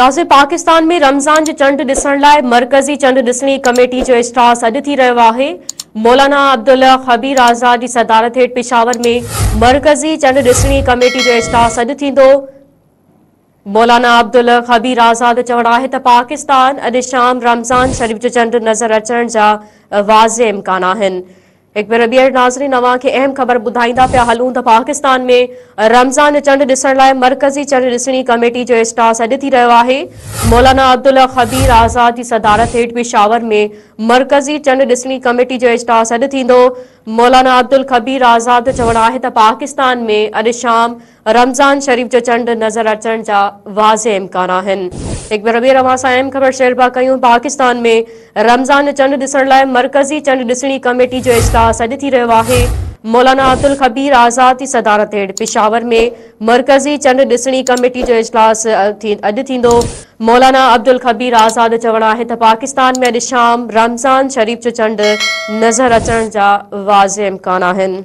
تازو پاڪستان ۾ رمضان جو چنڊ ڏسڻ لاء مرڪزي چنڊ ڏسڻي ڪميٽي جو اجلاس اڄ ٿي رهيو آهي. مولانا عبدالخبير آزاد جي صدارت هيٺ پشاور ۾ مرڪزي چنڊ ڏسڻي ڪميٽي جو اجلاس اڄ ٿيندو. مولانا عبدالخبير آزاد جو چوڻ آهي ته پاڪستان اڄ شام رمضان شريف جو چنڊ نظر اچڻ جا واضح امڪان آهن. هڪ ڀيرو ٻيهر ناظرين اوهان کي اهم خبر ٻڌائيندا پيا هلون ته پاڪستان ۾ رمضان جو چنڊ ڏسڻ لاء مرڪزي چنڊ ڏسڻي ڪميٽي جو اجلاس اڄ ٿي رهيو آهي. مولانا عبدالخبير آزاد جي صدارت هيٺ پشاور ۾ مرڪزي چنڊ ڏسڻي ڪميٽي جو اجلاس اڄ ٿيندو. مولانا عبدالخبير آزاد جو چوڻ آهي ته پاڪستان ۾ اڄ شام رمضان شريف جو چنڊ نظر اچڻ جا واضح امڪان آهن. هڪ ڀيرو ٻيهر اوهان سان اهم خبر شيئر پيا ڪيون پاڪستان ۾ رمضان جو چنڊ ڏسڻ لاء مرڪزي چنڊ ڏسڻي ڪميٽي جو اجلاس اڄ ٿي رهيو آهي. مولانا عبدالخبير آزاد جي صدارت هيٺ پشاور ۾ مرڪزي چنڊ ڏسڻي ڪميٽي جو اجلاس اڄ ٿيندو. مولانا عبدالخبير آزاد جو چوڻ آهي ته پاڪستان ۾ اڄ شام رمضان شريف جو چنڊ نظر اچڻ جا واضح امڪان آهن.